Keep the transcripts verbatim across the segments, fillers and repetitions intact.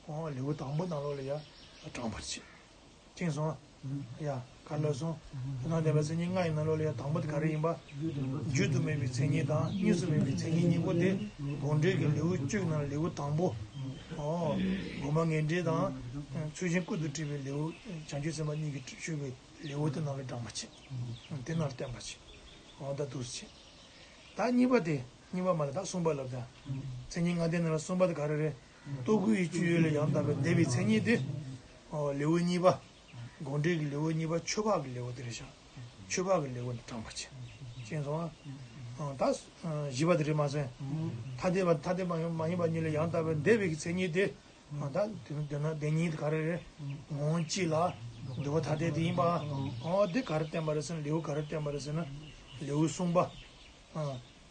ཨོ་ལེའུ་དང་པོ་ནང་ལོགས་ལ་ཡ་དྲངས་པར་བྱེད། མཁྱེན་སོང་ཨ། ཡ་ག་ལ་སོང་། དོན་དམ་བདེན་པའི་མཚན་ཉིད་ལྔ་ཡི་ནང་ལོགས་ལ་ཡ་དང་པོ་དེ་ག་རེ་ཡིན་པ། བརྗོད་དུ་མེད་པའི་མཚན་ཉིད་དང་གཉིས་སུ་མེད་པའི་མཚན་ཉིད་གཉིས་པོ་དེ་དགོངས་འགྲེལ་གྱི་ལེའུ་བཅུ་ཡི་ནང་ལེའུ་དང་པོ། ཨོ། དགོངས་པ་ངེས་འགྲེལ་དང་། ཚུལ་གཞན་ཀུན་ཏུ་དྲིལ་བའི་ལེའུ། བྱང་ཆུབ་སེམས་དཔའ་གཉིས་ཀྱིས་ཞུས་པའི་ལེའུ་དེ་ནང་ལ་དྲངས་པ་བྱེད། དེ་ནང་ལ་བསྟན་པ་བྱེད། ཨོ་ད་འདུག་སེ་བྱེད། ད་གཉིས་པ་དེ། གཉིས་པ་མ་ལ་ད་གསུམ་པ་ལབ་ད། མཚན་ཉིད་ལྔ་ལྡན་ནང་ལ་གསུམ་པ་དེ་ག་རེ་རེད། རྟོག་གེ་ཡི་སྤྱོད་ཡུལ་ལ་ཡང་དག་པར་འདས་པའི་མཚན་ཉིད་དེ། ཨོ་ལེའུ་གཉིས་པ། དགོངས་འགྲེལ་གྱི་ལེའུ་གཉིས་པ་ཆོས་འཕགས་ཀྱི་ལེའུ་དེ་རེད་ཤག་ཆོས་འཕགས་ཀྱི་ལེའུ་ནས་དྲངས་པ་བྱེད། མཁྱེན་སོང་ཨ། ད་བཞི་པ་དེ་རེད་མ་ཟད། ཐ་དད་པ་ཐ་དད་པ་མ་ཡིན་པ་གཉིས་ལ་ཡང་དག་པར་འདས་པའི་མཚན་ཉིད་དེ། ད་དེ་ནི་དེ་ནི་བདེན་གཉིས་དེ་ག་རེ་རེད། ངོ་བོ་གཅིག་ལ་འདུ་བ་ཐ་དད་དེ་ཡིན་པ། ཨོ་དེ་ག་རེ་བསྟན་པ་རེད་ཟེར་ན་ལེའུ་ག་རེ་བསྟན་པ་རེད་ཟེར་ན། ལེའུ་གསུམ་པ།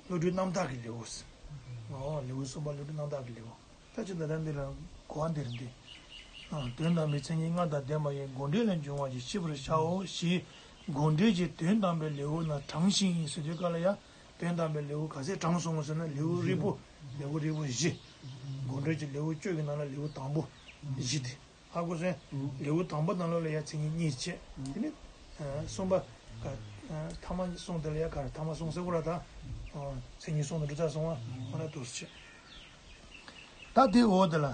བློ་གྲོས་རྣམ་དག་གི་ལེའུ། ཨོ་ལེའུ་གསུམ་པ་བློ་གྲོས་རྣམ་དག་གི་ལེའུ། ད་ཅི་ད་ལྟ་འདི་ལ་གོ་བ་འདིར་འདི། དོན་དམ་པའི་མཚན་ཉིད་ལྔ་དང་ལྡན་པ་ཡི་དགོངས་འགྲེལ་ལས་འབྱུང་བ་ཞིག་ཤེས་པར་བྱའོ་ཞེས་དགོངས་འགྲེལ་གྱི་དོན་དམ་པའི་ལེའུ་རྣམས་དྲངས་ཤིང་ཟེར་དུས་སྐབས་ལ་ཡང་། དོན་དམ་པའི་ལེའུ་ག་ཚད་དྲངས་སོང་ཟེར་ན་ལེའུ་རིལ་པོ། ལེའུ་རིལ་པོ་བཞི། དགོངས་འགྲེལ་གྱི་ལེའུ་བཅུ་གི་ནང་ལ་ལེའུ་དང་པོ་བཞི་དེ། ཧ་གོ་སོང་། ལེའུ་དང་པོ་ནང་ལོགས་ལ་ཡ་མཚན་ཉིད་གཉིས་བྱས། དེ་ནས་གསུམ་པ། ཐ་མ་གསུམ་དེ་ལ་ཡ་ག་རེ་ཐ་མ་གསུམ་ཟེར་གོ་ར་ད། མཚན་ཉིད་གསུམ་དང་གྲུབ་མཐའ་གསུམ་པ་ཨ་ན་འདུག་སེ་བྱས། ད་དེའི་འོག་དེ་ལ།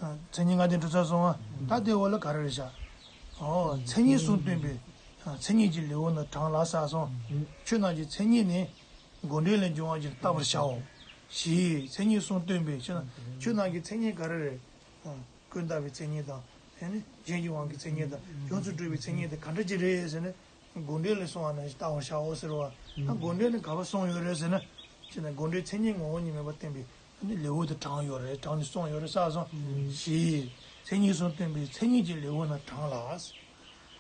མཚན་ཉིད་ལྔ་ལྡན་གྲུབ་མཐའ་གསུམ་པ། ད་དེའི་འོག་ལ་ག་རེ་རེད་ཤག་ཨོ་མཚན་ཉིད་གསུམ་སྟོན་པའི་མཚན་ཉིད་ཀྱི་ལེའུ་ནི་དྲངས་ལ་ཟེར་སོང་། ཆོས་རྣམས་ཀྱི་མཚན་ཉིད་ནི། དགོངས་འགྲེལ་ལས་འབྱུང་བ་ཞིག་བལྟ་བར་བྱའོ། ཞེས་མཚན་ཉིད་གསུམ་སྟོན་པའི་ཕྱིར་ན་ཆོས་རྣམས་ཀྱི་མཚན་ཉིད་ག་རེ་རེད། ཀུན་བརྟགས་པའི་མཚན་ཉིད་དང་། ཡང་ན་གཞན་གྱི་དབང་གི་མཚན་ཉིད་དང་ཡོངས་སུ་གྲུབ་པའི་མཚན་ཉིད་དེ་ག་འདྲ་ཅིག་རེད་ཟེར་ན། དགོངས་འགྲེལ་ལས་གསུངས་པ་ནང་བཞིན་བལྟ་བར་བྱའོ་ཟེར་བ། ད་དགོངས་འགྲེལ་ནི་ག་པར་གསུངས་ཡོད་རེད་ཟེར་ན། ཅེ་ན་དགོངས་འགྲེལ་མཚན་ཉིད་ངོ་བོ་ཉིད་མེད་པར་བསྟན་པའི་ནི་ལེའུ་དེ་དྲངས་ཡོད་རེད། དྲངས་ནས་གསུངས་ཡོད་རེད་ཟེར་སོང་། ཞེས་མཚན་ཉིད་གསུམ་སྟོན་པའི་མཚན་ཉིད་ཀྱི་ལེའུ་ན་དྲངས་ལ།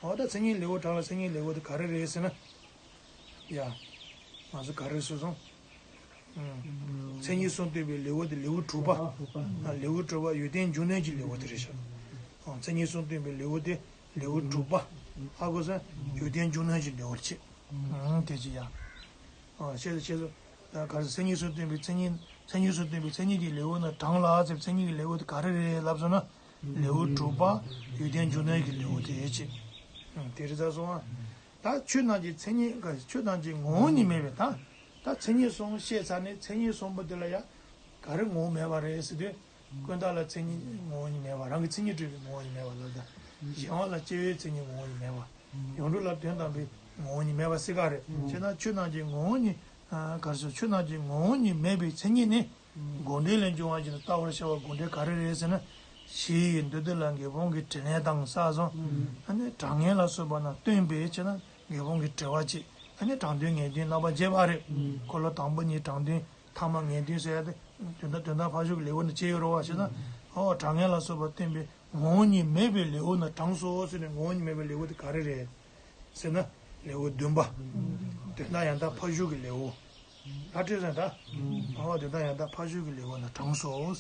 འོ་ད་མཚན་ཉིད་ལེའུ་དྲངས་ལ་མཚན་ཉིད་ལེའུ་དེ་ག་རེ་རེད་ཟེར་ན། ཡ། ང་ཚོ་ག་རེ་ཟེར་སོང་། མཚན་ཉིད་གསུམ་སྟོན་པའི་ལེའུ་དེ་ལེའུ་དྲུག་པ། ལེའུ་དྲུག་པ་ཡོན་ཏན་འབྱུང་གནས་ཀྱི་ལེའུ་དེ་རེད་ཤག་མཚན་ཉིད་གསུམ་སྟོན་པའི་ལེའུ་དེ་ལེའུ་དྲུག་པ། ཧ་གོ་སོང་། ཡོན་ཏན་འབྱུང་གནས་ཀྱི་ལེའུ་ཆེ། དེ་ཅི་ཡ། ཤེས་སོ་ཤེས་སོ། ད་ག་རེ་མཚན་ཉིད་གསུམ་སྟོན་པའི་མཚན་ཉིད་མཚན་ཉིད་གསུམ་སྟོན་པའི་མཚན་ཉིད་ཀྱི་ལེའུ་ན་དྲངས་ལ་ཟེར་མཚན་ཉིད་ཀྱི་ལེའུ་དེ་ག་རེ་རེད་ལབ་སོང་ན། ལེའུ་དྲུག་པ་ཡོན་ཏན་འབྱུང་གནས་ཀྱི་ལེའུ་དེ་ཅི། དེ་རེད་ཟེར་སོང་ཨ། ད་ཆོས་རྣམས་ཀྱི་མཚན་ཉིད་ཀ་ཆོས་རྣམས་ཀྱི་ངོ་བོ་ཉིད་མེད་པའི་ད། ད་མཚན་ཉིད་གསུམ་བཤད་ཚར་ནས་མཚན་ཉིད་གསུམ་པོ་དེ་ལ་ཡ། ག་རེ་ངོ་བོ་མེད་པ་རེད་ཟེར་དུས། ཀུན་བརྟགས་ལ་མཚན་ཉིད་ངོ་བོ་ཉིད་མེད་པ་རང་གི་མཚན་ཉིད་གྲུབ་པའི་ངོ་བོ་ཉིད་མེད་པ་ལབ་ད། གཞན་དབང་ལ་སྐྱེ་བོའི་མཚན་ཉིད་ངོ་བོ་ཉིད་མེད་པ། ཡོངས་གྲུབ་ལ་དོན་དམ་པའི་ངོ་བོ་ཉིད་མེད་པ་སྲིད་ག་རེད། བྱས་ན་ཆོས་རྣམས་ཀྱི་ངོ་བོ་ཉིད། ག་རེ་ཟེར་ཆོས་རྣམས་ཀྱི་ངོ་བོ་ཉིད་མེད་པའི་མཚན་ཉིད་ནི། དགོངས་འགྲེལ་ལས་འབྱུང་བ་ཞིག་ལ་བལྟ་བར་བྱ་བ་དགོངས་འགྲེལ་ག་རེ་རེད་ཟེར་ན། ཞེས་འདོད་འདོད་ལ་འགལ་སྤོང་གི་དྲིས་ལན་དང་ཟེར་སོང་། ཨ་ནི་དྲང་ངེས་ལ་སོགས་པ་རྣམས་སྟོན་པའི་ཕྱིར་ན་འགལ་སྤོང་གི་དྲི་བ་གཅིག་ཨ་ནི་དྲང་དོན་ངེས་དོན་རྣམ་པ་བརྒྱད་པ་རེད། འཁོར་ལོ་དང་པོ་གཉིས་དྲང་དོན་ཐ་མ་ངེས་དོན་ཟེར་ཡ་དེ་དོན་དག་དོན་དག་ཕར་ཞོག་གི་ལེའུ་ནི་བྱས་ཡོད་རེད་བ་ཞེ་ན། ཨོ་དྲང་ངེས་ལ་སོགས་པ་སྟོན་པའི་ངོ་བོ་ཉིད་མེད་པའི་ལེའུ་ནི་དྲངས་སོ་ཟེར་ནས་ངོ་བོ་ཉིད་མེད་པའི་ལེའུ་དེ་ག་རེ་རེད། ཟེར་ན། ལེའུ་བདུན་པ། དོན་དམ་ཡང་དག་ཕར་ཞོག་གི་ལེའུ། ལྷ་བྲིས་ཟེར་ད། ཨོ་དོན་དམ་ཡང་དག་ཕར་ཞོག་གི་ལེའུ་ན་དྲངས་སོ།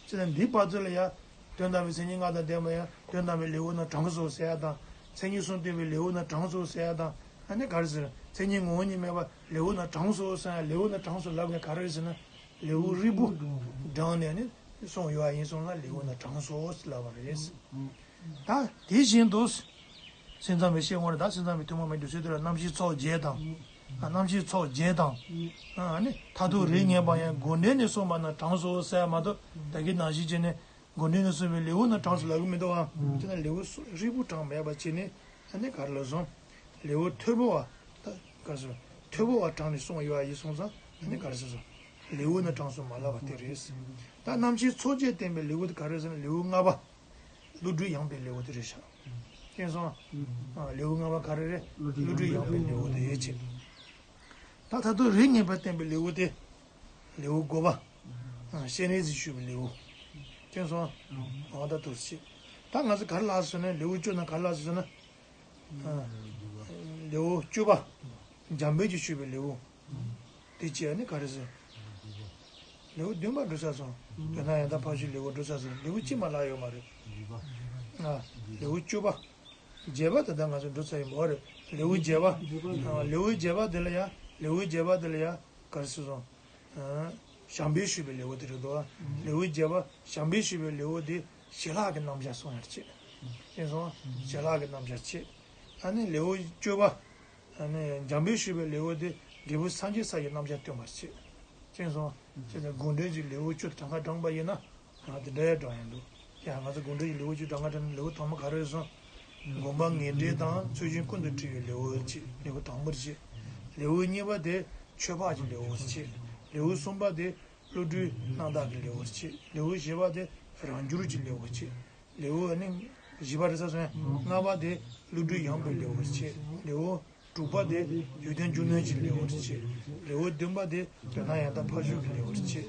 ཅེ་ན་འདི་བར་དུ་ལ་ཡ། དོན་དམ་པའི་མཚན་ཉིད་ལྔ་དང་ལྡན་པ་ཡང་དོན་དམ་པའི་ལེའུ་ན་དྲངས་སོ་ཟེར་ཡ་དང་། མཚན་ཉིད་གསུམ་སྟོན་པའི་ལེའུ་ན་དྲངས་སོ་ཟེར་ཡ་དང་། ཨ་ནི་ག་རེ་ཟེར་མཚན་ཉིད་ངོ་བོ་ཉིད་མེད་པ་ལེའུ་ན་དྲངས་སོ་ཟེར་ཡ་ལེའུ་ན་དྲངས་སོ་ལབ་ན་ག་རེ་ཟེར་ན། ལེའུ་རིལ་པོ། དྲངས་ནས་ནི་གསུངས་ཡོད་པ་ཡིན་སོང་ན་ལེའུ་ན་དྲངས་སོ་ལབ་པ་རེད། ད་དེ་བཞིན་དུ། སེམས་ཙམ་པའི་ཤེས་ངོར་ད་སེམས་ཙམ་པའི་ཐུན་མོང་མའི་འདུ་ཤེས་དེ་ལ་རྣམ་ཤེས་ཚོགས་བརྒྱད་དང་། རྣམ་ཤེས་ཚོགས་བརྒྱད་དང་། ཨ་ནི་མཐར་ཐུག་རིགས་ངེས་པ་ཡང་དགོངས་འགྲེལ་ནས་གསུངས་པ་ན་དྲངས་སོ་ཟེར་ཡ་མ་གཏོགས་ད་གིན་ནང་བཞིན་བྱས་ནས་དགོངས་འགྲེལ་ནས་གསུངས་པའི་ལེའུ་ན་དྲངས་སོ་ལབ་གི་མི་འདུག་ཨ། དེ་ན་ལེའུ་རིལ་པོ་དྲངས་མེད་པ་བྱས་ནས་ཨ་ནི་ག་རེ་ལབ་སོང་། ལེའུ་ཐོལ་པོ་བ། ད་ག་རེ་ཟེར། ཐོལ་པོ་བ་དྲངས་ནས་གསུངས་ཡོད་པ་ཡིན་སོང་ཙང་ཨ་ནི་ག་རེ་ཟེར་སོང་། ལེའུ་ན་དྲངས་སོ་མ་ལབ་པ་དེ་རེད། ད་རྣམ་ཤེས་ཚོགས་བརྒྱད་བསྟན་པའི་ལེའུ་དེ་ག་རེ་ཟེར་ན་ལེའུ་ལྔ་པ། བློ་གྲོས་ཡངས་པའི་ལེའུ་དེ་རེད་ཤག་མཁྱེན་སོང་། ཨ་ལེའུ་ལྔ་པ་ག་རེ་རེད། བློ་གྲོས་ཡངས་པའི་ལེའུ་དེ་ཡོད་ཅེས། ད་ད་དུང་རིགས་ངེས་པ་བསྟན་པའི་ལེའུ་དེ། ལེའུ་དགུ་པ། ཨ་སྤྱན་རས་གཟིགས་ཞུས་པའི་ལེའུ། མཁྱེན་སོང་། ཨ་ད་དུ་ཞིག་ད་ང་ཚོ་ག་རེ་ལབ་སོང་ན་ལེའུ་བཅུ་ན་ག་རེ་ལབ་སོང་ན། ཨ་ལེའུ་བཅུ་པ། འཇམ་དཔལ་གྱིས་ཞུས་པའི་ལེའུ། དེ་བྱས་ནི་ག་རེ་ཟེར། ལེའུ་བདུན་པ་འགྲོ་ས་སོང་། དོན་དམ་ཡང་དག་ཕར་ཞོག་ལེའུ་འགྲོ་ས་སོང་ལེའུ་གཅིག་མ་ལྷག་ཡོད་མ་རེད། ཨ་ལེའུ་བཅུ་པ། བརྒྱད་པ་ད་ལྟ་ང་ཚོ་འགྲོ་ས་ཡིན་པ་རེད། ལེའུ་བརྒྱད་པ། ཨ་ལེའུ་བརྒྱད་པ་དེ་ལ་ཡ། ལེའུ་བརྒྱད་པ་དེ་ལ་ཡ། ག་རེ་ཟེར་སོང་། ཨ། བྱམས་པས་ཞུས་པའི་ལེའུ་དེ་རེད་དོ། ལེའུ་བརྒྱད་པ་བྱམས་པས་ཞུས་པའི་ལེའུ་དེ་ཞི་ལྷག་གི་རྣམ་གཞག་གསུང་ཡར་བྱེད། ཅེས་སོང་། ཞི་ལྷག་གི་རྣམ་གཞག་བྱེད། ཨ་ནི་ལེའུ་བཅུ་པ། ཨ་ནི་འཇམ་དཔལ་ཞུས་པའི་ལེའུ་དེ་འབྲས་བུ་སངས་རྒྱས་ས་ཀྱི་རྣམ་གཞག་སྟོན་པར་བྱེད། ཅེས་སོང་། ཅེས་སོང་། དགོངས་འགྲེལ་གྱི་ལེའུ་བཅུ་གྲངས་ཀ་བགྲངས་པ་ཡིན་ན། ང་དེ་འདྲ་ཡང་བགྲངས་ཡང་འདུག་ཡང་ང་ཚོ་དགོངས་འགྲེལ་གྱི་ལེའུ་བཅུ་གྲངས་ཀ་བགྲངས་ནས་ལེའུ་དང་པོ་ག་རེ་སོང་། དགོངས་པ་ངེས་འགྲེལ་དང་ཚུལ་གཞན་ཀུན་ཏུ་དྲིལ་བའི་ལེའུ་བྱེད། ལེའུ་དང་པོར་བྱེད། ལེའུ་གཉིས་པ་དེ་ཆོས་འཕགས་ཀྱི་ལེའུར་བྱེད། ལེའུ་གསུམ་པ་དེ་བློ་གྲོས་རྣམ་དག་གི་ལེའུར་བྱེད། ལེའུ་བཞི་པ་དེ་རང་འགྱུར་གྱི་ལེའུར་བྱེད། ལེའུ་ཨ་ནི་བཞི་པ་རེད་ས་སོང་། ལྔ་པ་དེ་བློ་གྲོས་ཡངས་པའི་ལེའུར་བྱེད། ལེའུ་དྲུག་པ་དེ་ཡོན་ཏན་བཅུ་གནོན་གྱི་ལེའུར་བྱེད། ལེའུ་བདུན་པ་དེ་དོན་དམ་ཡང་དག་ཕ་ཤུལ་གྱི་ལེའུར་བྱེད།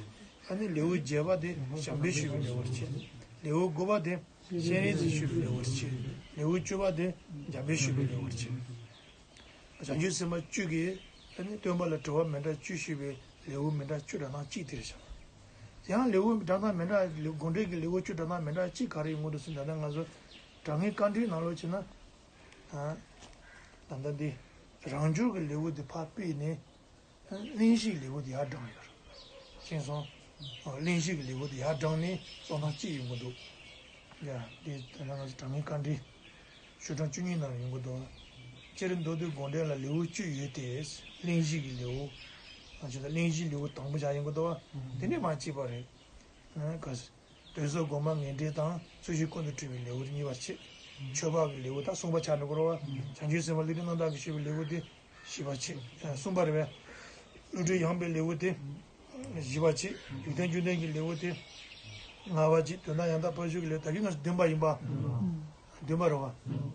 ཨ་ནི་ལེའུ་བརྒྱད་པ་དེ་བྱམས་པས་ཞུས་པའི་ལེའུར་བྱེད། ལེའུ་དགུ་པ་དེ་སྤྱན་རས་གཟིགས་ཞུས་པའི་ལེའུར་བྱེད། ལེའུ་བཅུ་པ་དེ་འཇམ་དཔལ་ཞུས་པའི་ལེའུར་བྱེད། བྱང་ཆུབ་སེམས་དཔའ་བཅུ་གིས་ཨ་ནི་སྟོན་པ་ལ་དྲི་བ་མི་འདྲ་བཅུ་ཞུས་པའི་ལེའུ་མི་འདྲ་བཅུ་གྲངས་ཐང་གཅིག་དེ་རེད་བཞག་ཡང་ལེའུ་གྲངས་ཐང་མི་འདྲ། དགོངས་འགྲེལ་གྱི་ལེའུ་བཅུ་གྲངས་ཐང་མི་འདྲ་གཅིག་ག་རེ་ཡིན་དགོས་འདུག་ཟེར་ན། ད་ལྟ་ང་ཚོ་དྲང་ངེས་བཀའ་འགྲེལ་ནང་ལོགས་ཕྱིན་ན། ཨ། ད་ལྟ་འདི་རང་འགྱུར་གྱི་ལེའུ་འདི་ཕར་སྤེལ་ནས། གླེང་གཞིའི་ལེའུ་དེ་ཡར་བགྲངས་ཡོད་རེད། ཤེས་སོང་། གླེང་གཞིའི་ལེའུ་དེ་ཡར་བགྲངས་ནས་གསུང་སྟངས་གཅིག་ཡོང་གི་འདུག་ཡ། དེ་ད་ནང་ང་ཚོ་དྲང་ངེས་བཀའ་འགྲེལ་ཞུ་གྲངས་བཅུ་གཉིས་ནང་ཡོང་གི་འདུག་སྤྱིར་མདོ་སྡེ་དགོངས་འགྲེལ་ལ་ལེའུ་བཅུ་ཡོད་དེ། གླེང་གཞིའི་ལེའུ། ང་ཚོ་ད་གླེང་གཞིའི་ལེའུ་དང་པོ་བཞག་ཡོང་གི་འདུག་དེ་ནས་མ་གཅིག་པ་རེད། ག་དོན་གསལ་དགོངས་པ་ངེས་འགྲེལ་དང་ཚུལ་གཞན་ཀུན་ཏུ་དྲིལ་བའི་ལེའུ་གཉིས་པར་བྱེད། ཆོས་འཕགས་ཀྱི་ལེའུ་ད་གསུམ་པ་ཆགས་འགྲོ་གི་རེད་བ། བྱང་ཆུབ་སེམས་དཔའ་བློ་གྲོས་རྣམ་དག་གིས་ཞུས་པའི་ལེའུ་དེ་བཞི་པ་བྱེད། ཨ། གསུམ་པ་རེད་བས། བློ་གྲོས་ཡངས་པའི་ལེའུ་དེ་བཞི་པ་བྱེད། ཡོན་ཏན་བཅུ་ལྡན་གྱི་ལེའུ་དེ་ལྔ་པ་བྱེད། དོན་དམ་ཡང་དག་ཕ་ཤུལ་གྱི་ལེའུ་ད་གིན་ང་ཚོ་བདུན་པ་ཡིན་པ། བདུན་པ་རེད་བ།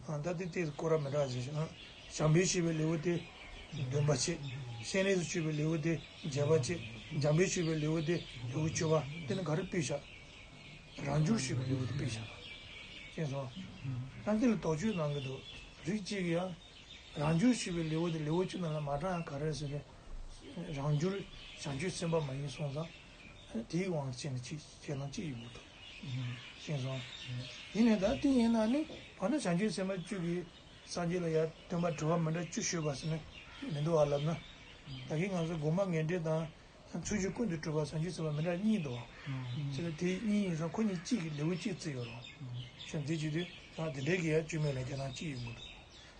ཨ། ད་དེ་དེ་སྐོར་ར་མི་འདྲ་བ་ཞིག་ཨ། བྱམས་པས་ཞུས་པའི་ལེའུ་དེ་བདུན་པ་བྱེད། སྤྱན་རས་གཟིགས་ཞུས་པའི་ལེའུ་དེ་བརྒྱད་པ་བྱེད། འཇམ་དཔལ་ཞུས་པའི་ལེའུ་དེ་ལེའུ་བཅུ་པ། དེ་ནི་ག་རེ་སྤེལ་བཞག་རང་འགྱུར་ཞུས་པའི་ལེའུ་དེ་སྤེལ་བཞག་པ། ཤེས་སོང་། ད་འདི་ལ་དོགས་གཅོད་གནང་གི་འདུག་རིགས་གཅིག་གིས་ཡང་། རང་འགྱུར་ཞུས་པའི་ལེའུ་དེ་ལེའུ་བཅུ་ནང་ལ་མ་བགྲངས་ཡང་ག་རེ་ཟེར་ན། རང་འགྱུར་བྱང་ཆུབ་སེམས་དཔའ་མ་ཡིན་གསུངས་ཙང་། དེའི་དབང་བྱས་ནས་ཅིག་ཁས་བླངས་ཅིག་ཡོང་གི་འདུག་ཤེས་སོང་། ཡིན་ནའི་ད་དེ་ཡིན་ན་ནི་བར་ན་བྱང་ཆུབ་སེམས་དཔའ་བཅུ་གིས་སངས་རྒྱས་ལ་ཡར་སྟོན་པ་དྲི་བ་མི་འདྲ་བཅུ་ཞུས་པ་ཟེར་ནས་མི་འདུག་བ་ལབ་ན། ད་གིན་ང་ཚོ་དགོངས་པ་ངེས་འགྲེལ་དང་། ཚུལ་གཞན་ཀུན་ཏུ་གྲུབ་པ་བྱང་ཆུབ་སེམས་དཔའ་མི་འདྲ་གཉིས་འདུག་བ། ཨང་། བྱས་ཙང་དེ་གཉིས་ཡིན་ཙང་ཁོ་གཉིས་གཅིག་གི་ལེའུ་གཅིག་བརྩིས་ཡོད་རེད་བ། ཨང་། བྱས་ཙང་དེ་བྱེད་དུས་ཡང་དེ་འདྲའི་གི་ཡང་བཅོས་མིན་ལ་རྒྱག་སྟངས་གཅིག་ཡོང་གི་འདུག་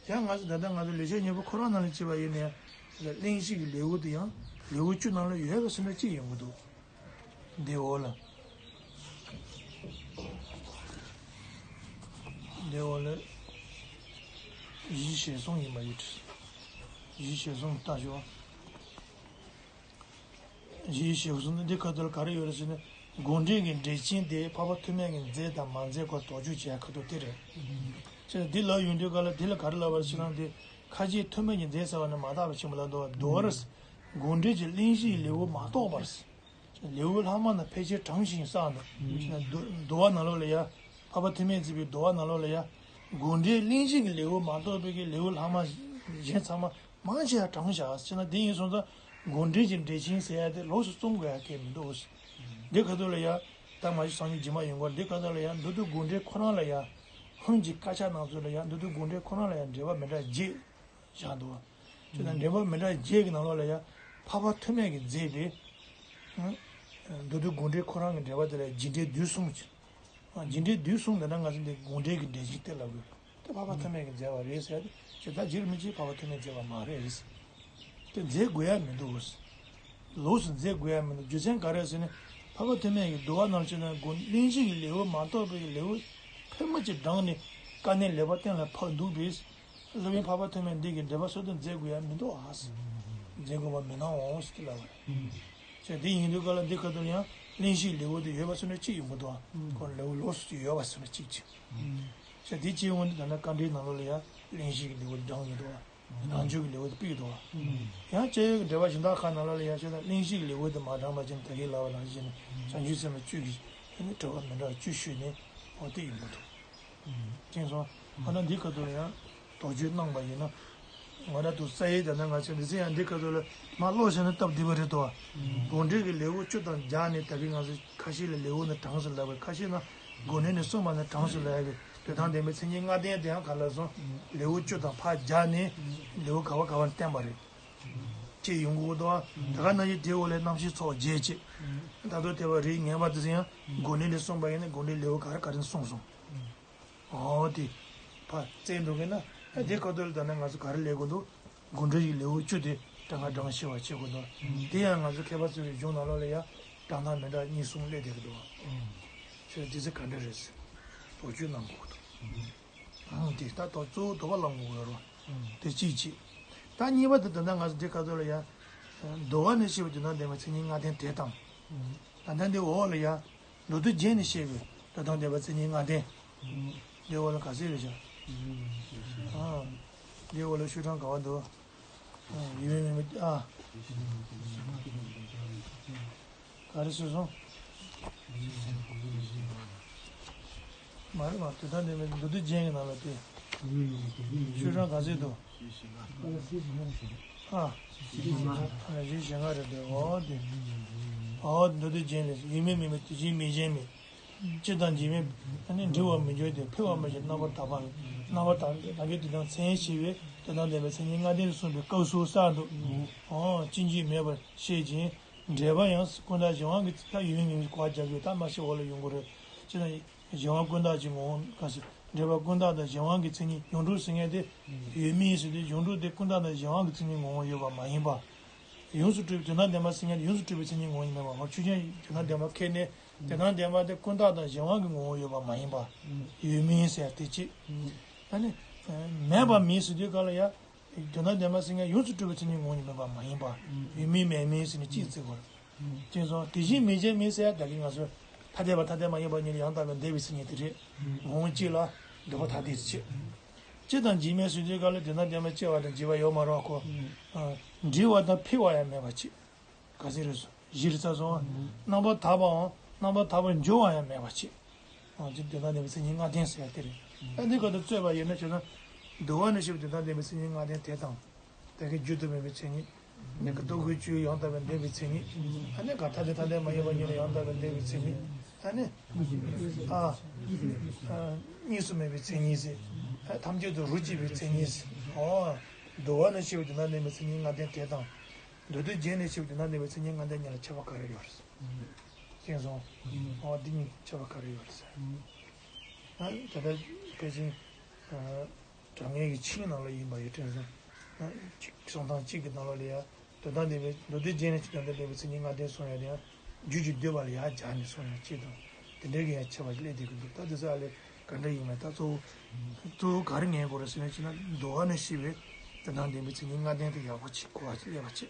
ཡང་ང་ཚོ་ད་ལྟ་ང་ཚོ་ལེགས་བཤད་སྙིང་པོ་ཁོ་རང་ནང་ལ་བྱས་པ་ཡིན་ན་ཡང་། གླེང་གཞི་གི་ལེའུ་དེ་ཡང་ལེའུ་བཅུ་ནང་ལ་ཡོད་པ་ཟེར་ན་གཅིག་ཡོང་གི་འདུག་འདི་འོག་ལ། འདི་འོག་ལ། གཞི་ཞེས་གསུངས་ཡིན་པ་ཡོད། གཞི་ཞེས་གསུངས་ལྟ་ཞོག་གཞི་ཞེས་གསུངས་ན་འདི་ཁ་ཐུག་ལ་ག་རེ་ཡོད་རེད་ཟེར་ན། དགོངས་འགྲེལ་གྱི་འགྲེལ་ཆེན་དེ་འཕགས་པ་ཐོགས་མེད་ཀྱིས་མཛད་དང་མ་མཛད་སྐོར་དོགས་གཅོད་བྱེད་ཡ་ཁ་ཐུག་དེ་རེད། ཅེས་འདི་ལབ་ཡོང་དུས་ག་ལ་འདི་ལ་ག་རེ་ལབ་པ་རེད་ཟེར་ན། འདི་ཁ་ཆེ་ཐོགས་མེད་ཀྱིས་མཛད་ཟེར་བ་ནི་མ་དག་པ་ཆེན་པོ་ལ་འདུག་བ། འདུག་བ་རེད། དགོངས་འགྲེལ་གྱི་གླེང་གཞིའི་ལེའུ་མ་གཏོགས་པར། ལེའུ་ལྷག་མ་རྣམས་ཕལ་ཆེར་དྲངས་ཤིང་བསགས་འདུག་འདུལ་བ་ནང་ལོགས་ལ་ཡ། འཕགས་པ་ཐོགས་མེད་མཛད་པའི་འདུལ་བ་ནང་ལོགས་ལ་ཡ། དགོངས་འགྲེལ་གླེང་གཞི་གི་ལེའུ་མ་གཏོགས་པའི་གི་ལེའུ་ལྷག་མ་གཞན་ཚང་མ་མང་ཆེ་བ་དྲངས་བཞག་ཟེར་ན། དེ་ཡིན་སོང་ཙང་དགོངས་འགྲེལ་གྱི་འགྲེལ་ཆེན་ཟེར་ཡ་དེ་ལོགས་སུ་རྩོམ་དགོས་ཡ་གལ་མི་འདུག་འདི་ཁ་ཐུག་ལ་ཡ། ད་མ་གཞི་སང་ཉིན་རྗེས་མ་ཡོང་གི་རེད། འདི་ཁ་ཐུག་ལ་ཡ་མདོ་སྡེ་དགོངས་འགྲེལ་ཁོ་རང་ལ་ཡ། སྔོན་གྱི་དཀར་ཆག་ནང་ཚོ་ལ་ཡ་མདོ་སྡེ་དགོངས་འགྲེལ་ཁོ་རང་ལ་ཡ་འགྲེལ་པ་མི་འདྲ་བརྒྱད་བཞག་འདུག་བ། ཅེས་དང་འགྲེལ་པ་མི་འདྲ་བ་བརྒྱད་ཀྱི་ནང་ལོགས་ལ་ཡང་འཕགས་པ་ཐོགས་མེད་ཀྱིས་མཛད་པའི་མདོ་སྡེ་དགོངས་འགྲེལ་ཁོ་རང་གི་འགྲེལ་པ་དེ་ལ་རྒྱས་འགྲེལ་བསྡུས་གསུམ་ཅིག་རྒྱས་འགྲེལ་བསྡུས་གསུམ་འདི་འདྲ་ང་ཚོ་འདི་དགོངས་འགྲེལ་གྱི་འགྲེལ་ཆེན་དེ་ལབ་དགོས། དེ་འཕགས་པ་ཐོགས་མེད་ཀྱིས་མཛད་པ་རེད་ཟེར་ཏེ། ཇི་ལྟར་ཇི་རིགས་མི་བྱེད་འཕགས་པ་ཐོགས་མེད་མཛད་པ་མ་རེད། དེ་མཛད་དགོས་ཡ་མི་འདུག་ལོགས་སུ་མཛད་དགོས་ཡ་མི་འདུག་རྒྱུ་མཚན་ག་རེ་ཟེར་ན། འཕགས་པ་ཐོགས་མེད་ཀྱིས་འདུལ་བ་ནང་བྱས་ན་དགོངས་གླེང་གཞི་གི་ལེའུ་མ་གཏོགས་པའི་ལེའུ་ཕལ་མོ་ཆེ་བགྲངས་ནས་དཀའ་གནད་ལེགས་པར་གཏན་ལ་ཕབ་འདུག་པས། སློབ་དཔོན་འཕགས་པ་ཐོགས་མེད་འདི་གིས་འགྲེལ་པ་སོ་སོར་མཛད་དགོས་ཡ་མི་འདུག་ཨ། མཛད་དགོས་པ་མི་སྣང་འོང་ཟེར་ལབ་པ་རེད། ཅེས་དེ་ཡིན་དུས་ག་ལ་འདི་ཁ་ཐུག་ཡང་གླེང་གཞིའི་ལེའུ་དེ་ཡོད་པ་སོ་ནས་གཅིག་ཡོང་གི་འདུག་ཨ། ཁོ་ལེའུ་ལོགས་སུ་ཡོད་པ་སོ་ནས་གཅིག་ཅིག་ཅེས་དེ་གཅིག་འོང་དུས་ད་ནི་བཀའ་འགྲེལ་ནང་ལོགས་ལ་ཡང་གླེང་གཞིའི་ལེའུ་དེ་བགྲངས་ཡོད་འདུག་ཨ། རང་འགྱུར་གྱི་ལེའུ་དེ་སྤེལ་གྱི་འདུག་བ། ཡང་བཅའ་ཡོད་ཀྱི་འགྲེལ་པ་གཞན་དག་ཁག་ནང་ལོགས་ལ་ཡང་བཤད་ན་གླེང་གཞིའི་ལེའུ་དེ་མ་བགྲངས་པ་ཅིན་ད་གིན་ལབ་པ་ནང་བཞིན་བྱང་ཆུབ་སེམས་དཔའ་བཅུ་གིས་ཨ་ནི་དྲི་བ་མི་འདྲ་བ་བཅུ་ཞུས་ནས་འོ་དེ་ཡིན་པ་འདུག་ཅེས་སོང་། ཨ་ན་འདི་ཁ་ཐུག་ལ་ཡང་དོགས་གཅོད་གནང་པ་ཡིན་ན། ང་རང་དུ་ས་ཡི་ད་ནང་ང་ཚོ་འདི་ཚེ་ཡང་འདི་ཁ་ཐུག་ལ་མ་ཀློག་བྱས་ན་སྟབས་བདེ་བ་རེད་དོ། དགོངས་འགྲེལ་གྱི་ལེའུ་བཅུ་དང་སྦྱར་ནས་ད་གིན་ང་ཚོ། ཁ་ཤས་ལ་ལེའུ་ནི་གྲངས་སུ་ལབ་པའི་ཁ་ཤས་ན་དགོངས་འགྲེལ་ནི་གསུངས་པ་ནི་གྲངས་སུ་ལབ་ཡ་གི་འདོད་སྟངས་ལྡན་པའི་མཚན་ཉིད་ལྔ་ལྡན་དེ་ཡང་ག་ལ་སོང་། ལེའུ་བཅུ་དང་ཕར་སྦྱར་ནས་ལེའུ་ག་བ་ག་བ་བསྟན་པ་རེད། ཅེས་ཡོང་གི་འདུག་བ། ད་ག་ནང་བཞིན་དེའི་འོག་ལས་རྣམ་ཤེས་ཚོགས་བརྒྱད་ཅེས། ད་དུང་དེ་བ་རིགས་ངན་པ་དེ་ཚོ་ཡང་དགོངས་འགྲེལ་ལས་གསུངས་པ་ཡིན་ན་དགོངས་འགྲེལ་ལེའུ་ག་རེ་ག་རེ་གསུངས་སོང་། འོ་དེ། ཕར་བཙལ་འགྲོ་མཁན་ན་ཨ་དེ་ཁ་ཐོག་ལ་ད་ནི་ང་ཚོ་ག་རེ་ལས་དགོས་འདུག་དགོངས་འགྲེལ་གྱི་ལེའུ་བཅུ་དེ་གྲངས་ཀ་བགྲང་ཤེས་པ་བྱེད་དགོས་འདུག་དེ་ཡང་ང་ཚོ་མཁས་པ་ཚོའི་གཞུང་ནང་ལོགས་ལ་ཡང་གྲངས་ཐང་མི་འདྲ་གཉིས་གསུམ་སླེབས་བསྡད་ཀྱི་འདུག་ཁྱོད་དེ་ཚོ་ག་འདྲ་རེད། དོགས་གཅོད་གནང་དགོས་ཀྱི་འདུག་ཨང་དེ་ལྟ་དོགས་གཙོ་བོ་དོགས་པ་བསླང་དགོས་ཀྱི་རེད། དེ་གཅིག་བྱས། ད་གཉིས་པ་དེ་ད་ལྟ་ང་ཚོ་འདི་ཁ་ཐོག་ལ་ཡ། འདུལ་བ་ནས་བཤད་པའི་དོན་དམ་བདེན་པའི་མཚན་ཉིད་ལྔ་ལྡན་དེ་དང་། ད་ལྟ་འདི་འོག་ལ་ཡ། མདོ་སྡེ་རྒྱན་ནས་བཤད་པའི་དོན་དམ་བདེན་པའི་མཚན་ཉིད་ལྔ་ལྡན། འདི་འོག་ལ་ག་ཚོད་རེད་བཞག་ཨང་། འདི་འོག་ལ་ཤོག་གྲངས་ག་བ་འདུག་ཡིན་མིན་མིན་མིན་ཨ། ག་རེ་ཟེར་སོང་། མ་རེད་མ་དོན་དམ་བདེན་པའི་མདོ་སྡེ་རྒྱན་གྱི་ནང་ལ་དེ། ཤོག་གྲངས་ག་ཚོད་འདུག་ཨ། ཨ་བཞི་བཞི་ལྔ་རེད་འདུག་འོ་དེ། འོ་མདོ་སྡེ་རྒྱན་ལས་ཡིན་མིན་མིན་མིན་དེ་བཞིན་མི་གཞན་མིན། སྤྱི་དང་འཇིགས་མེད་ཨ་ནི་འབྲི་བར་མི་འགྱུར་ཏེ་འཕེལ་བར་མི་བྱེད་རྣམ་པར་དག་པ་རྣམ་པར་དག་དག་གི་དེ་དང་མཚན་ཞེས་པའི་དོན་དམ་བདེན་པའི་མཚན་ཉིད་ལྔ་ལྡན་དུ་གསུངས་པའི་སྐབས་སུ་གསར་དུ། འོ་ཅི་འཇིགས་མེད་པར་བཤད་ཅིང་། འགྲེལ་པ་ཡང་ཀུན་བརྟགས་གཞན་དབང་གི་ད་ཡོད་མིན་མིན་གོ་བ་རྒྱག་དགོས་ད་མ་ཤེས་འོག་ལ་ཡོང་གི་རེད། ཅི་ན་གཞན་དབང་ཀུན་བརྟགས་ཀྱི་ངོ་བོ་ག་ཟེར་འགྲེལ་པ་ཀུན་བརྟགས་དང་གཞན་དབང་གི་མཚན་ཉིད་ཡོངས་གྲུབ་ཟེར་མཁན་དེ་ཡོད་མིན་ཟེར་དུས་ཡོངས་གྲུབ་དེ་ཀུན་བརྟགས་དང་གཞན་དབང་གི་མཚན་ཉིད་ངོ་བོ་ཡོད་པ་མ་ཡིན་པ། ཡོངས་སུ་གྲུབ་པའི་དོན་དམ་བདེན་པ་ཟེར་མཁན་དེ་ཡོངས་སུ་གྲུབ་པའི་མཚན་ཉིད་ངོ་བོ་ཡིན་མིན་པ་ཆོས་ཅན་དོན་དམ་བདེན་པ་ཁས་ནས་དོན་དམ་བདེན་པ་དེ་ཀུན་བརྟགས་དང་གཞན་དབང་གི་ངོ་བོ་ཡོད་པ་མ་ཡིན་པ། ཡོད་མིན་ཟེར་དེ་གཅིག་ད་ནི་མེད་པ་མིན་ཟེར་དུས་ག་ལ་ཡ། དོན་དམ་བདེན་པ་ཟེར་མཁན་ཡོངས་སུ་གྲུབ་པའི་མཚན་ཉིད་ངོ་བོ་ཉིད་མིན་པ་མ་ཡིན་པ། ཡོད་མིན་མེད་མིན་ཟེར་ནས་གཅིག་བརྩི་དགོས། དེ་སོང་དེ་བཞིན་མི་བྱེད་མིན་ཟེར་ཡ་ད་གིན་ང་ཚོས་ཐ་དད་པ་ཐ་དད་མ་ཡིན་པ་གཉིས་ལ་ཡང་དག་པའི་འདས་པའི་མཚན་ཉིད་དེ་རེད། ངོ་བོ་གཅིག་ལ་འདོད་པ་ཐ་དད་དུ་བྱེད། སྤྱི་དང་འཇིགས་མེད་ཟེར་དུས་ག་ལ་དོན་དམ་བདེན་པ་སྐྱེ་བ་དང་འཇིག་པ་ཡོད་མ་རེད་ཁོ། འབྲི་བ་དང་འཕེལ་བ་ཡང་མེད་པ་བྱེད། ག་ཟེར་རེད་སོ། གཞིར་ཚ་སོང་། རྣམ་པར་དག་པའམ་རྣམ་པར་དག་པར་འགྱུར་བ་ཡང་མེད་པར་བྱེད། ཨང་ཅི་དོན་དམ་བདེན་པའི་མཚན་ཉིད་ལྔ་ལྡན་ཟེར་ཡ་དེ་རེད། ཨ་འདི་སྐབས་དུ་རྩོད་པ་ཡིན་ན་བྱས་ན། འདུལ་བ་ནས་བཤད་པའི་དོན་དམ་བདེན་པའི་མཚན་ཉིད་ལྔ་ལྡན་དེ་དང་། དེ་གའི་རྒྱུ་དུ་མེད་པའི་མཚན་ཉིད། ནི་གི་ལྡོག་པའི་ཆོས་ཡང་དག་པའི་བདེན་པའི་མཚན་ཉིད། ཨ་ནི་ག་ཐ་དད་ཐ་དད་མ་ཡིན་པ་ཉིད་ལ་ཡང་དག་པའི་བདེན་པའི་མཚན་ཉིད། ཨ་ནི། ཨ། ཨ། གཉིས་སུ་མེད་པའི་མཚན་ཉིད་ཟེར། ཨ་ཐམས་ཅད་དུ་རོ་གཅིག་པའི་མཚན་ཉིད་ཟེར། ཨོ། འདུལ་བ་ནས་བཤད་པའི་དོན་དམ་བདེན་པའི་མཚན་ཉིད་ལྔ་ལྡན་དེ་དང་། མདོ་སྡེ་རྒྱན་ནས་བཤད་པའི་དོན་དམ་བདེན་པའི་མཚན་ཉིད་ལྔ་ལྡན་གཉིས་ལ་ཁྱད་པར་ག་རེ་ཡོད་རེད། མཁྱེན་སོང་། ཨོ་འདི་གཉིས་ཁྱད་པར་ག་རེ་ཡོད་རེད་ཟེར། ཨ་ད་ལྟ་ཕལ་ཆེར། ཨ། དྲང་ངེས་ཀྱི་ཆིངས་ནང་ལ་ཡིན་པ་ཡོད་དྲན་སོང་། ཨ། གཅིག་གསུང་སྟངས་གཅིག་གི་ནང་ལོགས་ལ་ཡ། དོན་དམ་བདེན་པའི་མདོ་སྡེ་རྒྱན་ནས་བཤད་དོན་དམ་བདེན་པའི་མཚན་ཉིད་ལྔ་ལྡན་གསུང་ཡ་དེ་ཡང་། རྒྱུད་ཀྱི་བསྡུས་པ་ལ་ཡ་སྦྱར་ནས་གསུང་ཡ་གཅིག་དང་། དེ་འདྲའི་གི་ཡང་ཁྱད་པར་ཞིག་སླེབས་བསྡད་ཀྱི་འདུག་ད་དེ་ཚོ་ཨ་ལས་ག་འདྲ་ཡིན་མིན་ད་གཙོ་བོ། གཙོ་བོ་ག་རེ་ངེས་དགོས་རེད་ཟེར་ན་ཅི་ན་འདུལ་བ་ནས་བཤད་པའི་དོན་དམ་བདེན་པའི་མཚན་ཉིད་ལྔ་ལྡན་དེ་ཡག་པོ་ཅིག་གོ་བ་ཅིག་སླེབས་པ་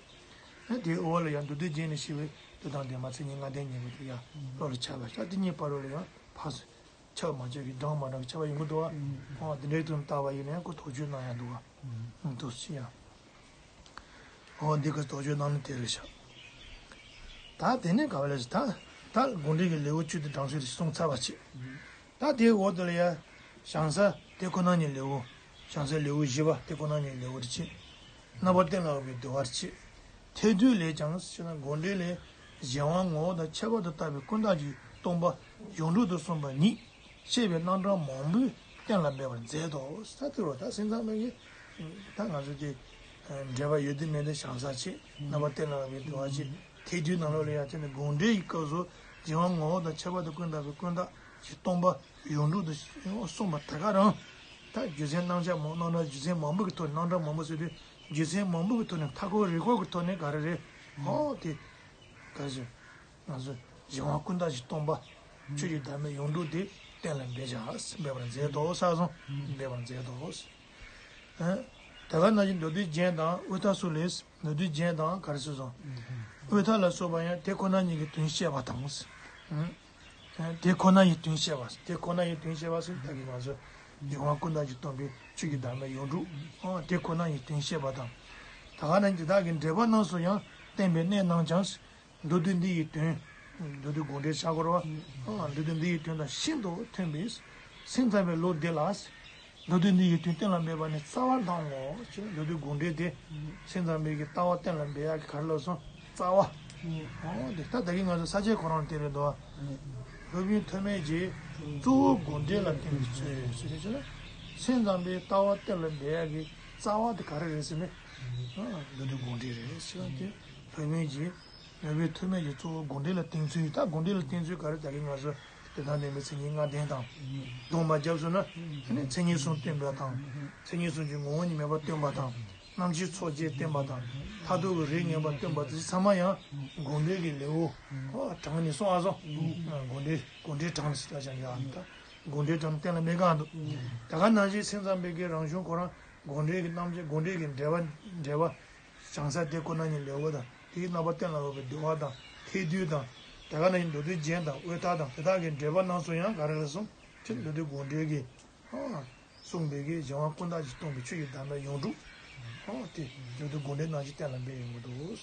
བྱེད། ཨ་དེའི་འོག་ལ་ཡང་མདོ་སྡེ་རྒྱན་ནས་བཤད་པའི་དོན་དམ་བདེན་པ་མཚན་ཉིད་ལྔ་ལྡན་ངེས་པ་དེ་ཡང་བློ་ལ་འཆར་བ་ད་དེ་གཉིས་བར་ལ་ཡང་ཕར་ཚུར། ཆགས་མ་ཆགས་ཀྱི་འདྲ་མ་འདྲ་གི་ཆགས་པ་ཡོང་གི་འདུག་བ། ཨོ་འདི་འདྲའི་དོན་ལྟ་བ་ཡིན་ན་ཡང་ཁོ་དོགས་གཅོད་གནང་ཡ་འདུག་བ། འདུག་ཅི་ཡང་། ཨོ་འདི་ག་དོགས་གཅོད་གནང་ནི་དེ་རེད་ཤག་ད་དེ་ནས་ག་བ་ལས་ད་ད་དགོངས་འགྲེལ་གྱི་ལེའུ་བཅུ་དེ་བགྲང་ཚུལ་དེ་གསུངས་ཚར་བ་བྱེད། ད་དེའི་འོག་དེ་ལ་ཡ། བྱང་ས་དེ་ཁོ་ན་ཉིད་ལེའུ། བྱང་ས་ལེའུ་བཞི་པ་དེ་ཁོ་ན་ཉིད་ལེའུ་དེ་བྱེད། རྣམ་པར་གཏན་ལ་དབབ་པའི་འདུལ་བ་བྱེད། ཐེག་བསྡུས་ལས་ཀྱང་ཞེ་ན་དགོངས་འགྲེལ་ལས། གཞན་དབང་ངོ་བོ་དང་ཁྱད་པར་དུ་བརྟགས་པའི་ཀུན་བརྟགས་ཀྱིས་སྟོང་པ་ཡོངས་གྲུབ་ཏུ་གསུངས་པ་ཉིད་ཤེས་པའི་རྣམ་གྲངས་མང་པོས་གཏན་ལ་འབེབས་པར་མཛད་དོ། ས་དེ་རུ་ད་སེམས་ཙམ་མ་གི་ད་ང་ཚོ་དེ་འགྲེལ་པ་ཡོད་དུ་མེད་དུ་བྱང་ས་བྱེད། རྣམ་པར་གཏན་ལ་དབབ་པའི་འདུལ་བ་བྱེད། ཐེག་བསྡུས་ནང་ལོགས་ལ་ཡང་དེ་ནི་དགོངས་འགྲེལ་གྱི་སྐབས་སུ་གཞན་དབང་ངོ་བོ་དང་ཁྱད་པར་དུ་ཀུན་བརྟགས་པའི་ཀུན་བརྟགས་ཀྱིས་སྟོང་པ་ཡོངས་གྲུབ་ཏུ་གསུངས་པ་ད་ག་རང་། ད་རྒྱུ་མཚན་རྣམ་གཞག་མང་རྣམ་གྲངས་རྒྱུ་མཚན་མང་པོ་གི་ཐོག་ནས་རྣམ་གྲངས་མང་པོ་ཟེར་དུས་རྒྱུ་མཚན་མང་པོ་གི་ཐོག་ནས་མཐའ་འཁོར་རིགས་འཁོར་གི་ཐོག་ནས་ག་རེ་རེད། ཧོ་དེ། ག་ཟེར། ང་ཚོ་གཞན་དབང་ཀུན་བརྟགས་ཀྱིས་སྟོང་པ། ཆོས་ཀྱི་བདག་མེད་ཡོངས་གྲུབ་དེ་གཏན་ལ་འབེབས་བྱ་འབེབས་པར་མཛད་དོ་ས་སོང་འབེབས་པར་མཛད་དོ། ཨ། དེ་ག་ནང་བཞིན་མདོ་སྡེ་རྒྱན་དང་དབུས་མཐའ་སོགས་ལས་མདོ་སྡེ་རྒྱན་དང་ག་རེ་ཟེར་སོང་། དབུས་མཐའ་ལ་སོགས་པ་ཡང་དེ་ཁོ་ན་ཉིད་ཀྱི་དོན་བཤད་པ་དང་། དེ་ཁོ་ན་ཡི་དོན་བཤད་པ། དེ་ཁོ་ན་ཡི་དོན་བཤད་པ་ཟེར་ད་གིན་ང་ཚོ་གཞན་དབང་ཀུན་བརྟགས་ཀྱིས་སྟོང་པའི་ཆོས་ཀྱི་བདག་མེད་ཡོངས་གྲུབ། ཨ། དེ་ཁོ་ན་ཡི་དོན་བཤད་པ་དང་། ད་ག་ནང་བཞིན་དེ་དག་གི་འགྲེལ་པ་རྣམས་སུ་ཡང་བསྟན་པའི་གནད་རྣམས་ཀྱང་། མདོ་སྡེ་འདི་ཡི་དོན། མདོ་སྡེ་དགོངས་འགྲེལ་བྱ་དགོས་རེད་བ། ཨ། མདོ་སྡེ་འདི་ཡི་དོན་དང་ཤིན་ཏུ་མཐུན་པས། སེམས་ཙམ་པའི་ལུགས་འདི་ལ། མདོ་སྡེ་འདི་ཡི་དོན་གཏན་ལ་འབེབས་པ་ནི་རྩ་བ་དང་ངོ་། ཅེས་མདོ་སྡེ་དགོངས་འགྲེལ་དེ། སེམས་ཙམ་པའི་གི་ལྟ་བ་གཏན་ལ་འབེབས་ཡག་གི་ག་རེ་ལབ་སོང་རྩ་བ། ཨོ་འདི་ལྟ་ད་གིན་ང་ཚོ་ས་བཅད་ཁོ་རང་དེ་རེད་འདུག་བ། སློབ་དཔོན་ཐོགས་མེད་ཀྱིས་གཙོ་བོ་དགོངས་འགྲེལ་ལ་བརྟེན་པའི་ཚུལ་ཟེར་ཞེ་ན། སེམས་ཙམ་པའི་ལྟ་བ་གཏན་ལ་འབེབས་ཡག་གི་རྩ་བ་དེ་ག་རེ་རེད་ཟེར་ན། ཨ། མདོ་སྡེ་དགོངས་འགྲེལ་རེད་ཟེར་བ་དེ། ལྷོད་མེད་ཀྱི་མོས་པའི་ཐོགས་མེད་ཀྱི་གཙོ་བོ་དགོངས་འགྲེལ་ལ་བསྟེན་ཚུལ། ད་དགོངས་འགྲེལ་ལ་བསྟེན་ཚུལ་ག་རེ། ད་གིན་ང་ཚོ་དེ་དག་ལས་མི་མཚན་ཉིད་ལྔ་ལྡན་དང་སྡོམ་པ་བརྒྱབ་སོང་ན། དེ་ནས་མཚན་ཉིད་གསུམ་སྟོན་པ་དང་། མཚན་ཉིད་གསུམ་གྱི་ངོ་བོ་ཉིད་མེད་པ་སྟོན་པ་དང་། རྣམ་མཁྱེན་ཚོགས་བརྒྱད་བསྟན་པ་དང་། མཐར་ཐུག་གི་རིགས་ངེས་པ་སྟོན་པ་དེ་ཚང་མ་ཡང་དགོངས་འགྲེལ་གྱི་ལེའུ་གྲངས་ནས་གསུངས་ཨ་སོང་། དགོངས་འགྲེལ་དགོངས་འགྲེལ་གྲངས་ནས་ཟེར་ཡ་ཅང་ཡང་ད་དགོངས་འགྲེལ་གྲངས་གཏན་ལ་འབེབས་གང་འདུག་ད་ག་ནང་བཞིན་སེམས་ཙམ་པའི་གི་རང་གཞུང་ཁོ་རང་དགོངས་འགྲེལ་གྱི་རྣམ་བཤད། དགོངས་འགྲེལ་གྱི་འགྲེལ་པ་འགྲེལ་པ་བྱང་ས་དེ་ཁོ་ན་ཉིད་ལེའུ་དང་། དེའི་རྣམ་པ་གཏན་ལ་དབབ་པའི་འདུལ་བ་དང་ཐེག་བསྡུས་དང་། དེ་ག་ནང་བཞིན་མདོ་སྡེ་རྒྱན་དང་དབུས་མཐའ་དང་དེ་དག་གི་འགྲེལ་པ་རྣམས་སུ་ཡང་ག་རེ་ལ་གསུངས། ཕྱིར་མདོ་སྡེ་དགོངས་འགྲེལ་གྱི་ཨ། གསུངས་པའི་གི་གཞན་དབང་ཀུན་བརྟགས་ཀྱིས་སྟོང་པའི་ཆོས་ཀྱི་བདག་མེད་ཡོངས་གྲུབ། ཨོ་དེ་མདོ་སྡེ་དགོངས་འགྲེལ་ནང་བཞིན་གཏན་ལ་འབེབས་ཡོང་གི་འདུག་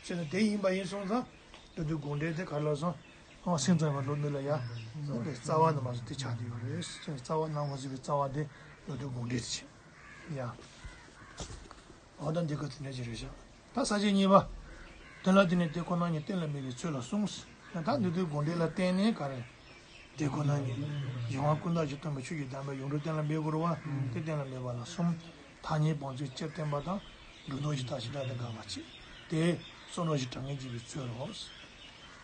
ཅེས་ན། དེ་ཡིན་པ་ཡིན་སོང་ཙང་མདོ་སྡེ་དགོངས་འགྲེལ་དེ་ག་རེ་ལ་སོང་། ཨོ་སེམས་ཙམ་པ་ལོ་འདི་ལ་ཡ། ཨོ་དེ་རྩ་བ་ནས་མ་སོང་དེ་ཆགས་བསྡད་ཡོད་རེད། ཅེས་རྩ་བ་ནང་མ་ཟིན་པའི་རྩ་བ་དེ་མདོ་སྡེ་དགོངས་འགྲེལ་དེ་བྱེད་ཡ། ཨོ་ད་འདི་ག་དེ་འདྲ་ཅིག་རེད་ཤག་ད་ས་བཅད་གཉིས་པ། དེ་ལ་བརྟེན་ནས་དེ་ཁོ་ན་ཉིད་གཏན་ལ་འབེབས་པའི་ཚུལ་ལ་གསུངས། ད་འདི་དུས་དགོངས་འགྲེལ་ལ་བརྟེན་ནས་ག་རེ། དེ་ཁོ་ན་ཉིད་གཞན་དབང་ཀུན་བརྟགས་ཀྱིས་སྟོང་པའི་ཆོས་ཀྱི་བདག་མེད་ཡོངས་གྲུབ་གཏན་ལ་འབེབས་དགོས་རེད་བ། དེ་གཏན་ལ་འབེབས་པ་ལ་གསུམ། ཐ་སྙད་སྤང་ཚུལ་སྤྱིར་བསྟན་པ་དང་། སྒྲོ་འདོགས་ཀྱི་མཐའ་བྱེ་བྲག་ཏུ་དགག་པ་བཅས། དེ་གསུམ་རོ་ཞིག་གྲངས་ངེས་འཇིག་པའི་ཚུལ་ལོ།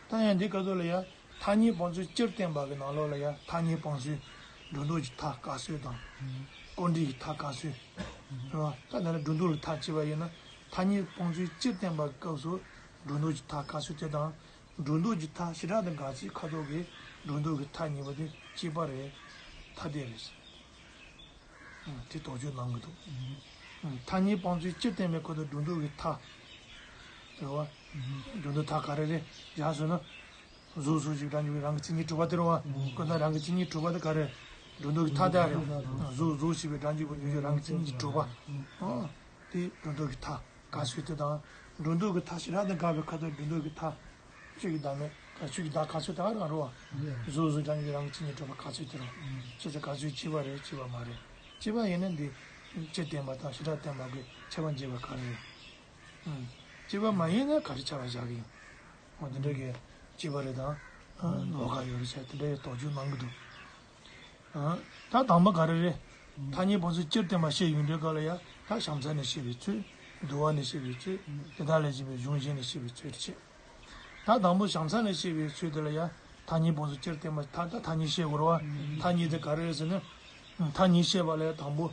ད་ཡང་འདི་སྐབས་སུ་ལ་ཡ། ཐ་སྙད་སྤང་ཚུལ་སྤྱིར་བསྟན་པ་གི་ནང་ལོགས་ལ་ཡ། ཐ་སྙད་སྤང་ཚུལ། སྒྲོ་འདོགས་ཀྱི་མཐའ་དགག་ཚུལ་དང་། སྐུར་འདེབས་ཀྱི་མཐའ་དགག་ཚུལ། རེད་བ། ད་ད་ནི་སྒྲོ་འདོགས་ཀྱི་མཐའ་བྱས་པ་ཡིན་ན། ཐ་སྙད་སྤང་ཚུལ་སྤྱིར་བསྟན་པ་སྐབས་སུ་སྒྲོ་འདོགས་ཀྱི་མཐའ་དགག་ཚུལ་དེ་དང་། སྒྲོ་འདོགས་ཀྱི་མཐའ་བྱེ་བྲག་ཏུ་དགག་ཚུལ་ཁ་དོག་གི་སྒྲོ་འདོགས་ཀྱི་མཐའ་གཉིས་པོ་དེ་གཅིག་པ་རེད། ཐ་དད་རེད། དེ་དོགས་གཅོད་གནང་གི་འདུག་ཐ་སྙད་སྤང་ཚུལ་སྤྱིར་བསྟན་པའི་ཁ་དོག་སྒྲོ་འདོགས་ཀྱི་མཐའ། རེད་བ། སྒྲོ་འདོགས་མཐའ་ག་རེ་རེད་ཡག་ཟེར་ན། གཟུགས་གཟུགས་ཞེས་པའི་སྒྲ་འཇུག་པའི་རང་གི་མཚན་ཉིད་གྲུབ་པ་དེ་རེད་བ། ཀུན་བཏགས་རང་གི་མཚན་ཉིད་གྲུབ་པ་དེ་ག་རེ། སྒྲོ་འདོགས་ཀྱི་མཐའ་དེ་རེད། གཟུགས་གཟུགས་ཞེས་པའི་སྒྲ་འཇུག་པའི་མྱོང་བྱེད་རང་གི་མཚན་ཉིད་ཀྱིས་གྲུབ་པ། ཨོ། དེ་སྒྲོ་འདོགས་ཀྱི་མཐའ་དགག་ཚུལ་དེ་དང་། སྒྲོ་འདོགས་ཀྱི་མཐའ་བྱེ་བྲག་ཏུ་དགག་པའི་ཁ་དོག་སྒྲོ་འདོགས་ཀྱི་མཐའ། ཆོས་ཀྱི་བདག་མེད་ཆོས་ཀྱི་བདག་དགག་ཚུལ་དེ་ག་རང་རེད་བ། གཟུགས་གཟུགས་སྒྲ་འཇུག་རང་གི་མཚན་ཉིད་གྲུབ་པ་དགག་ཚུལ་དེ་རེད། ཆོས་ཀྱི་དགག་ཚུལ་གཅིག་པ་རེད་གཅིག་པ་མ་རེད། གཅིག་པ་ཡིན་ན་འདི་སྤྱིར་བསྟན་པ་དང་བྱེ་བྲག་བསྟན་པ་གི་ཁྱད་པར་འབྱེད་པ་ག་རེ་རེད། གཅིག་པ་མ་ཡིན་ན་ག་རེ་ཆགས་པ་བཞག་གི་ཡིན། འོ་དེ་འདྲ་གི་གཅིག་པ་རེད་དང་། ལོགས་ཀ་ཡོད་རེད་བྱས་དེ་འདྲ་གི་དོགས་གཅོད་གནང་གི་འདུག་ད་དང་པོ་ག་རེ་རེད། ཐ་སྙད་སྤང་ཚུལ་སྤྱིར་བསྟན་པ་བཤད་ཡོང་དུས་སྐབས་ལ་ཡ། ད་བྱང་ས་ནས་བཤད་པའི་ཚུལ། འདུལ་བ་ནས་བཤད་པའི་ཚུལ། དེ་དག་ལས་གཞན་པའི་གཞུང་གཞན་ནས་བཤད་པའི་ཚུལ་དེ་བྱས། ད་དང་པོ་བྱང་ས་ནས་བཤད་པའི་ཚུལ་དེ་ལ་ཡ། ཐ་སྙད་སྤང་ཚུལ་སྤྱིར་བསྟན་པ་ད་ད་ཐ་སྙད་བཤད་དགོས་རེད་བ། ཐ་སྙད་དེ་ག་རེ་རེད་ཟེར་ན། ཐ་སྙད་བཤད་པ་ལ་ཡ་དང་པོ་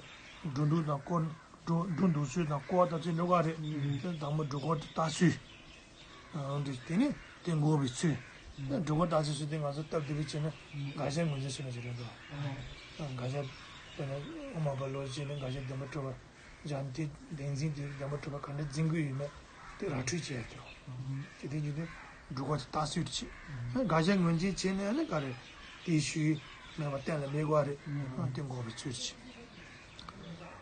སྒྲོ་འདོགས་དང་སྐོར། སྒྲོ་སྒྲོ་འདོགས་ཚུལ་དང་སྐོར་བ་དང་ཚུལ་འདྲ་བ་རེད། དེ་དང་པོ་སྒྲོ་སྐུར་དེ་བཏགས་ཚུལ། འདི་དེ་ནི་དེ་འགོག་པའི་ཚུལ། སྒྲོ་སྐུར་བཏགས་ཚུལ་ཟེར་དེ་ང་ཚོ་སྟབས་བདེ་པོ་བྱས་ན་དགག་བྱ་ངོས་འཛིན་ཟེར་ན་ཅིག་རེད་འདུག་དགག་བྱ་དཔེར་ན་དབུ་མ་པ་ལོ་བྱས་ནས་དགག་བྱ་བདེན་པར་གྲུབ་པ་སྦྱར་ནས་དེ་བདེན་འཛིན་དེ་བདེན་པར་གྲུབ་པ་ག་འདྲ་འཛིན་དགོས་ཡོད་མེད་དེ་ར་འཕྲོད་བྱས་ཡོད་དེ། དེ་དེ་ཉིད་དེ་སྒྲོ་སྐུར་དེ་བཏགས་ཚུལ་དེ་བྱས། དགག་བྱ་ངོས་འཛིན་བྱས་ནས་ནི་ག་རེ་དེའི་ཤུལ་མེད་པ་གཏན་ལ་འབེབས་དགོས་རེད། དེ་འགོག་པའི་ཚུལ་དེ་བྱས།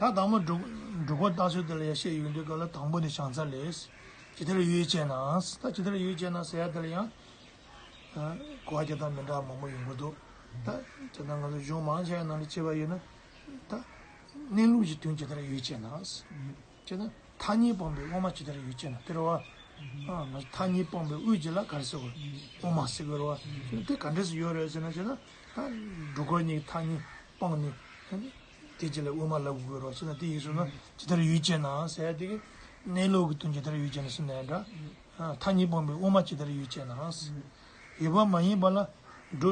ད་དང་པོ་སྒྲོ་སྒྲོ་སྐུར་བཏགས་ཚུལ་དེ་ལ་ཡང་བཤད་ཡོང་དུས་སྐབས་ལ་དང་པོ་ནི་བྱང་ས་ལས། ཇི་ལྟར་ཡོད་ཅེ་ན། ད་ཇི་ལྟར་ཡོད་ཅེ་ན་ཟེར་ཡ་དེ་ལ་ཡང་། ཨ། གོ་བ་རྒྱག་སྟངས་མི་འདྲ་བ་མང་པོ་ཡོང་གི་འདུག་ད་ཇི་ལྟར་ང་ཚོ་གཞུང་མང་ཆེ་བ་ནང་ལ་བྱས་པ་ཡིན་ན། ད་གནས་ལུགས་ཀྱི་དོན་ཇི་ལྟར་ཡོད་ཅེ་ན། ཅེ་ན་ཐ་སྙད་སྤངས་པའི་དབུ་མ་ཇི་ལྟར་ཡོད་ཅེ་ན་དེ་རེད་བ། ཨ། ང་ཚོ་ཐ་སྙད་སྤངས་པའི་དབུས་ཀྱི་ལ་ག་རེ་ཟེར་དགོས། དབུ་མ་ཟེར་དགོས་རེད་བ། དེ་ག་འདྲས་སུ་ཡོད་རེད་ཟེར་ན་ཅེ་ན། ད་སྒྲོ་སྐུར་གཉིས་ཐ་སྙད་སྤངས་ནས། དེ་ཅི་ལ་དབུ་མ་ལབ་དགོས་རོགས་ཞེ་ན་དེ་ཡིན་སོང་ན་ཇི་ལྟར་ཡོད་ཅེ་ན་ཟེར་ཡ་དེ་གི་གནས་ལུགས་ཀྱི་དོན་ཇི་ལྟར་ཡོད་ཅེ་ན་ཟེར་ན་འདྲ། ཐ་སྙད་སྤངས་པའི་དབུ་མ་ཇི་ལྟར་ཡོད་ཅེ་ན། ཡོད་པ་མ་ཡིན་པ་ལ་སྒྲོ་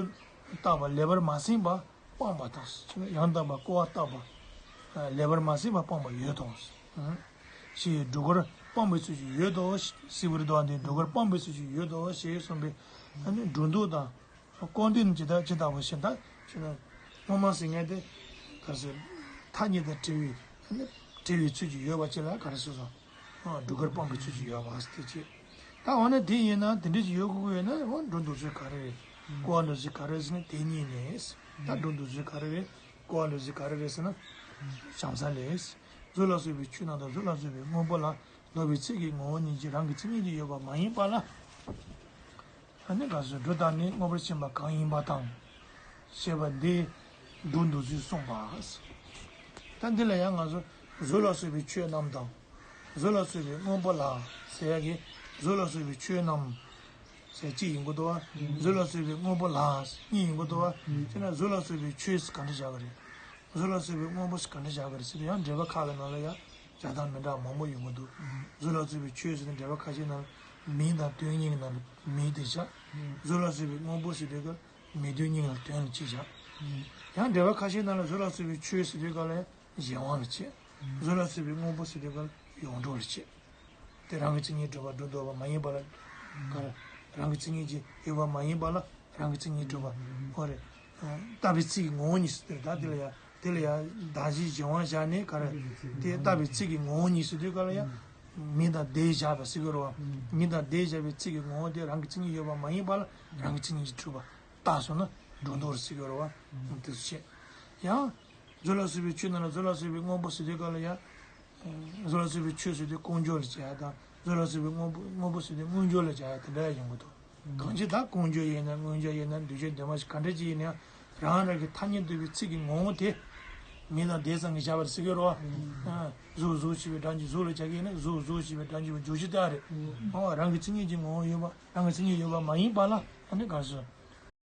བཏགས་པ་ལེགས་པར་མ་ཟིན་པ་སྤངས་པ་དང་། ཡང་དག་པར་སྐུར་བ་བཏགས་པ་ལེགས་པར་མ་ཟིན་པ་སྤངས་པ་ཡོད་དོ། ཞེས་སྒྲོ་སྐུར་སྤངས་པའི་ཚུལ་གྱིས་ཡོད་དོ། སྲིད་པར་འདུག་སྟེ་སྒྲོ་སྐུར་སྤངས་པའི་ཚུལ་གྱིས་ཡོད་དོ་ཞེས་གསུངས་པའི་སྒྲོ་འདོགས་དང་། སྐུར་འདེབས་ནི་ཇི་ལྟ་ཇི་ལྟ་བུ་ཞེས་ད་ཅི་ན། དབུ་མ་ཟེར་མཁན་དེ་ག་རེ་ཟེར། ཐ་སྙད་དང་བྲལ་བའི་བྲལ་བའི་ཚུལ་གྱིས་ཡོད་པ་ཅིག་ལ་ག་རེ་ཟེར་སོང་། སྒྲོ་སྐུར་སྤངས་པའི་ཚུལ་གྱིས་ཡོད་པ་ཟེར་དེ་ཅི། ད་འོ་ན་དེ་ཡིན་ན་དེ་འདྲ་ཅིག་ཡོད་དགོས་ཀྱི་ཡོད་ན་འོ་སྒྲོ་འདོགས་ཚུལ་ག་རེ་རེད། སྐུར་བ་འདོགས་ཚུལ་ག་རེ་རེད་ཟེར་ན་དེ་གཉིས་ནས། ད་སྒྲོ་འདོགས་ཚུལ་ག་རེ་རེད། སྐུར་བ་འདོགས་ཚུལ་ག་རེ་རེད་ཟེར་ན། བྱང་ས་ལས། གཟུགས་ལ་སོགས་པའི་ཆོས་རྣམས་དང་གཟུགས་ལ་སོགས་པའི་དངོས་པོ་ལ། ལོག་པའི་ཚིག་གི་ངོ་བོ་ཉིད་ཀྱིས་རང་གི་མཚན་ཉིད་དུ་ཡོད་པ་མ་ཡིན་པ་ལ། ཨ་ནི་ག་ཟེར་སྒྲོ་བཏགས་ནས་དངོས་པོར་ཕྱིན་པ་གང་ཡིན་པ་དང་། ཞེས་པ་འདི་སྒྲོ་འདོགས་ཚུལ་གསུངས་པ། ད་འདི་ལ་ཡང་ང་ཚོ་གཟུགས་ལ་སོགས་པའི་ཆོས་རྣམས་དང་། གཟུགས་ལ་སོགས་པའི་དངོས་པོ་ལ་ཟེར་ཡ་གི་གཟུགས་ལ་སོགས་པའི་ཆོས་རྣམས་ཟེར་གཅིག་ཡིན་དགོས་འདུག་བ། གཟུགས་ལ་སོགས་པའི་དངོས་པོ་ལ་གཉིས་ཡིན་དགོས་འདུག་བ། དེ་ན་གཟུགས་ལ་སོགས་པའི་ཆོས་ག་འདྲ་བཞག་གི་རེད། གཟུགས་ལ་སོགས་པའི་དངོས་པོ་ག་འདྲ་བཞག་གི་རེད་ཟེར་ཡང་འགྲེལ་པ་ཁག་གི་ནང་ལ་ཡང་ བྱ་སྟངས་མི་འདྲ་མང་པོ་ཡོང་གི་འདུག་གཟུགས་ལ་སོགས་པའི་ཆོས་ཟེར་ནས་འགྲེལ་པ་ཁ་ཤས་ནང་ལ་མིང་དང་དོན་གཉིས་ཀྱི་ནང་ལ་མིང་དེ་བཞག་གཟུགས་ལ་སོགས་པའི་དངོས་པོ་ཟེར་དུས་སྐབས་མིང་དོན་གཉིས་ལ་དོན་ལ་གཅིག་བཞག་ཡང་འགྲེལ་པ་ཁ་ཤས་ནང་ལ་གཟུགས་ལ་སོགས་པའི་ཆོས་ཟེར་དུས་སྐབས་ལ་ཡང་གཞན་དབང་ལ་བྱེད། གཟུགས་ལ་སོགས་པའི་དངོས་པོ་ཟེར་དུས་སྐབས་ལ་ཡོངས་གྲུབ་ལ་བྱེད། དེ་རང་གི་མཚན་ཉིད་གྲུབ་པ་སྒྲོ་འདོགས་པ་མ་ཡིན་པ་ལ། ག་རེ། རང་གི་མཚན་ཉིད་ཀྱིས་ཡོད་པ་མ་ཡིན་པ་ལ་རང་གི་མཚན་ཉིད་གྲུབ་པ། འོ་རེད། ཨ། བཏགས་པའི་ཚིག་གི་ངོ་བོ་ཉིད་ཟེར་དེ་རེད། ད་དེ་ལ་ཡང་དེ་ལ་ཡང་གདགས་གཞིའི་གཞན་དབང་བཞག་ནས་ག་རེ། དེ་བཏགས་པའི་ཚིག་གི་ངོ་བོ་ཉིད་ཟེར་དུས་ག་ལ་ཡང་། མིང་དང་བརྡས་བཞག་པ་ཟེར་གྱི་རེད་བ། མིང་དང་བརྡས་བཞག་པའི་ཚིག་གི་ངོ་བོ་དེ་རང་གི་མཚན་ཉིད་ཡོད་པ་མ་ཡིན་པ་ལ་རང་གི་མཚན་ཉིད་ཀྱིས་གྲུབ་པ། བཏགས་སོང་ན་སྒྲོ་འདོགས་ཟེར་གྱི་རེད་བ། དེ་ཚོ་བྱས། ཡང་། གཟུགས་ལ་སོགས་པའི་ཆོས་རྣམས་ལ་གཟུགས་ལ་སོགས་པའི་དངོས་པོ་ཟེར་དུས་སྐབས་ལ་ཡང་། གཟུགས་ལ་སོགས་པའི་ཆོས་ཟེར་དུས་ཀུན་འབྱུང་ལ་བྱ་ཡ་དང་གཟུགས་ལ་སོགས་པའི་དངོས་པོ་དངོས་པོ་ཟེར་དུས་དངོས་འབྱུང་ལ་བྱ་ཡ་དེ་འདྲ་ཡང་ཡོང་གི་འདུག་གང་ཅི་ད་ཀུན་འབྱུང་ཡིན་ན་དངོས་འབྱུང་ཡིན་ན་འདུས་བྱས་འདུས་མ་བྱས་ག་འདྲ་ཅིག་ཡིན་ན་ཡང་རང་རང་གི་ཐ་སྙད་འདོད་པའི་ཚིག་གི་ངོ་བོ་དེ། མིང་དང་བརྡས་ཙམ་གྱིས་བཞག་པ་ཟེར་གྱི་རེད་བ། གཟུགས་གཟུགས་ཞེས་པའི་སྒྲ་གྱིས་གཟུགས་ལ་བྱ་གི་ཡིན་ན་གཟུགས་གཟུགས་ཞེས་པའི་སྒྲ་གྱིས་བརྗོད་རྒྱུ་དེ་རེད། འོ་རང་གི་མཚན་ཉིད་ཀྱི་ངོ་བོ་ཡོད་པ་རང་གི་མཚན་ཉིད་ཡོད་པ་མ་ཡིན་པ་ལ་ཨ་ནི་ག་རེ་ཟེར།